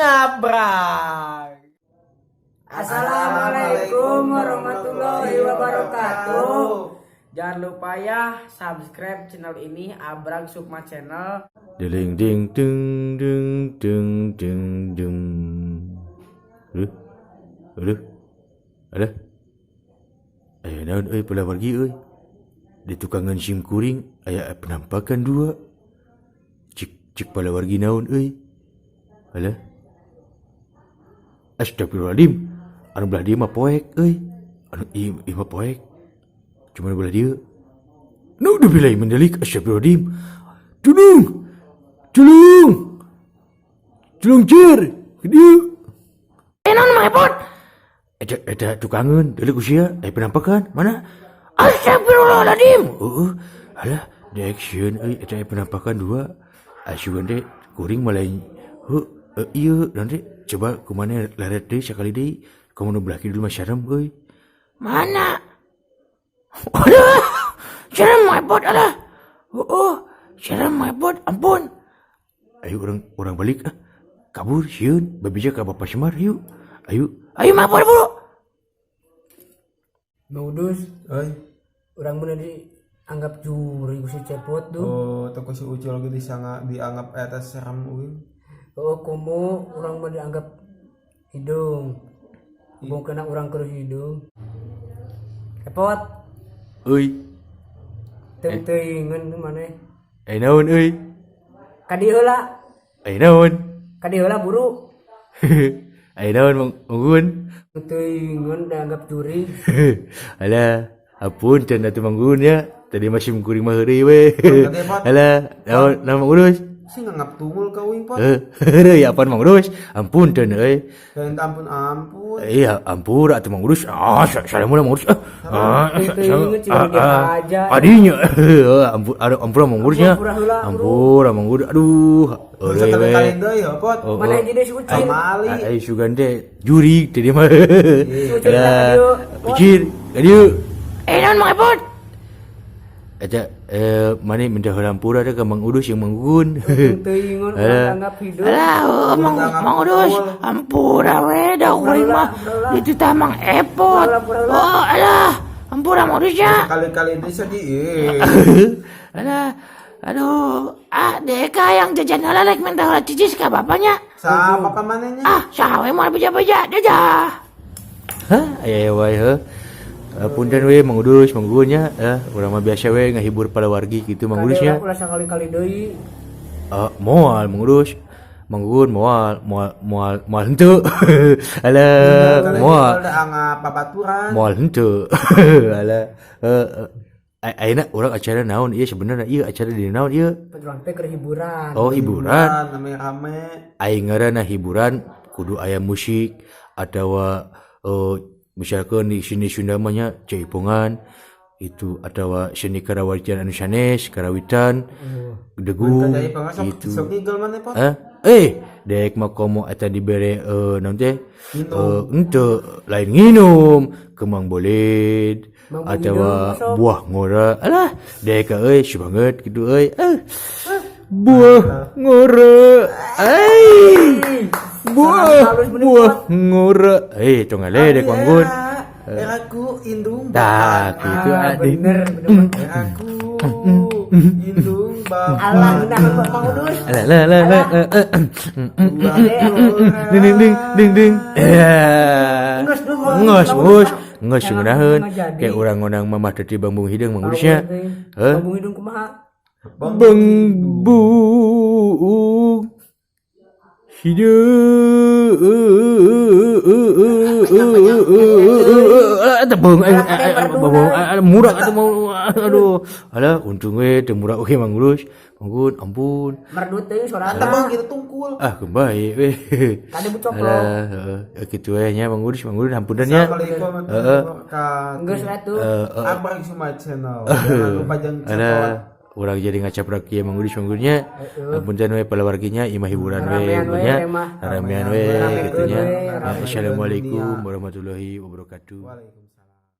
Ngabrak. Assalamualaikum warahmatullahi wabarakatuh. Jangan lupa ya subscribe channel ini, Abrag Sukma Channel. Ding ding ding ding ding ding ding. Aduh. Aduh. Aduh. Aya naon euy palawargi euy. Di tukangan sim kuring aya penampakan dua. Cik cik palawargi naon euy. Alah. Astagfirullahaladzim. Anu belah dieu mah poek euy. Anu ieu ieu mah poek. Cuma belah dieu. Nu dibilai mendelik, astagfirullahaladzim. Tulung. Tulung. Tulung cer. Dieu. Eh, naon mah repot? Eta eta tukangan delik usia aya penampakan mana? Astagfirullahaladzim. Heeh. Alah, daek sieun euy, eta aya penampakan dua. Asugan teh kuring mah lain heuh ieu nanti coba kumana leret deui sakali deui. Komo nu belah kidul mah serem euy. Mana? Aduh, serem repot alah. Oh, serem repot, ampun. Ayo urang urang balik ah. Kabur sieun, babija ka Bapak Semar yuk. Ayo, ayo mah buru. Mang Udus, Euy, urang bener dianggap jurig ku si Cepot tuh. Oh, toko si Ucul ge disanga dianggap eta serem uing. Oh, komo urang mah dianggap hidung. Bong kena urang keur hidung. Cepot, Euy, teuing-teuingeun maneh. Eh, naon euy? Ka dieu heula, Eh, naon? Ka dieu heula buru. Eh, naon Mang Gun? Teuingeun dianggap jurig. Alah, ampun atuh Mang Gun ya. Tadi masih kuring mah heureuy we. Tadi, Pot. Alah, naon naon Mang Udus? Si nganggap tungul ka uing, Pot. Eh, heureuy apaan Mang Udus? Ampun teh euy. Dan ampun ampun. Iya, ampun atuh Mang Udus. Ah, saya mulai Mang Udus. Ah, Teuing-teuingeun cuma dia aja. Adinya. Ampun, aduh, ampun Mang Udusnya. Ampun heula, Ampun Mang Udus. Aduh, heureuy we. Sekali-kali deui ya, Pot. Oh, Mana oh. jadi si Ucil? Kamali. Ai sugan teh jurig tadi mah. Ucil Alah, ka dieu. Ucil, ka dieu. Eh, naon Mang Epot? Eta eh mana minta hampura teh ka Mang Udus yang Mang Gugun. Teuing-teuingeun urang Alah. dianggap hidung. Alah, oh, Mang Mang Udus, ampura we da kuring mah. Itu tah Mang Epot. Oh, alah, ampura Mang Udus ya. Sekali-kali deui sedih. Alah, aduh, ah deka yang jajan heula rek minta heula cicis ka bapaknya. Sa papa manehnya? Ah, saha we moal beja-beja, dadah. Hah, aya aya wae heuh. Punten we Mang Udus, Mang Gugun nya. Eh, urang mah biasa we ngahibur palawargi gitu Mang Udus nya. Ulah sakali-kali deui. Eh, moal Mang Udus. Mang Gugun moal moal moal moal henteu. Alah, moal Udah anggap babaturan. Moal henteu. Alah, eh ayeuna urang acara naon ieu sebenarnya, ieu acara di naon ieu? Urang teh keur hiburan. Oh, hiburan. Rame-rame. Aing ngaranna hiburan kudu aya musik atawa misalkan di sini Sunda mah nya jaipongan itu atawa seni karawitan anu sanes karawitan degung Jaipongan sok gitu. Sok ngigel maneh, Pot. Hah? Eh, dek mah komo eta dibere naon teh? Eh, henteu, lain nginum, kembang boled Bambu atawa hidung, sok. Buah ngora. Alah, dek euy si banget gitu euy. Eh. Buah ngora. Ai. Buah Halus bener, buah ngora. Eh, tong ngaledek Mang Gun. Eraku indung Tah, bapak. gitu Ah, adi. bener, bener. Eraku indung bapak. Alah, nah Mang Udus. Alah, lah lah lah. Ding ding ding ding ding. Eh. Nges, Nges, nges. Nges ngeunaheun. Jadi. Kayak urang ngondang mamah teh bambung hideung Mang Udusnya. Heuh. Bambung hidung kumaha? Bambung hideung. Tebung bambung murah atuh mau, aduh. Alah, untung we teu murah oge Mang Udus. Mang Gun, ampun. Merdu teuing sorana. Tebang gitu tungkul. Ah, kembali we. Kade bucoplok. Alah, heeh, kitu we nya Mang Udus, Mang Gun, hampunten nya. Assalamualaikum warahmatullahi wabarakatuh. Geus atuh. Abang Suma Channel. Jangan lupa jangan Alah, urang jadi ngacaprak kieu Mang Udus, Mang Gun nya. Apunten we palawarginya, ieu mah hiburan we Ramean we, nya. mah. Ramean we Ramean kitu nya. we, ramean. Assalamualaikum warahmatullahi wabarakatuh. Waalaikumsalam.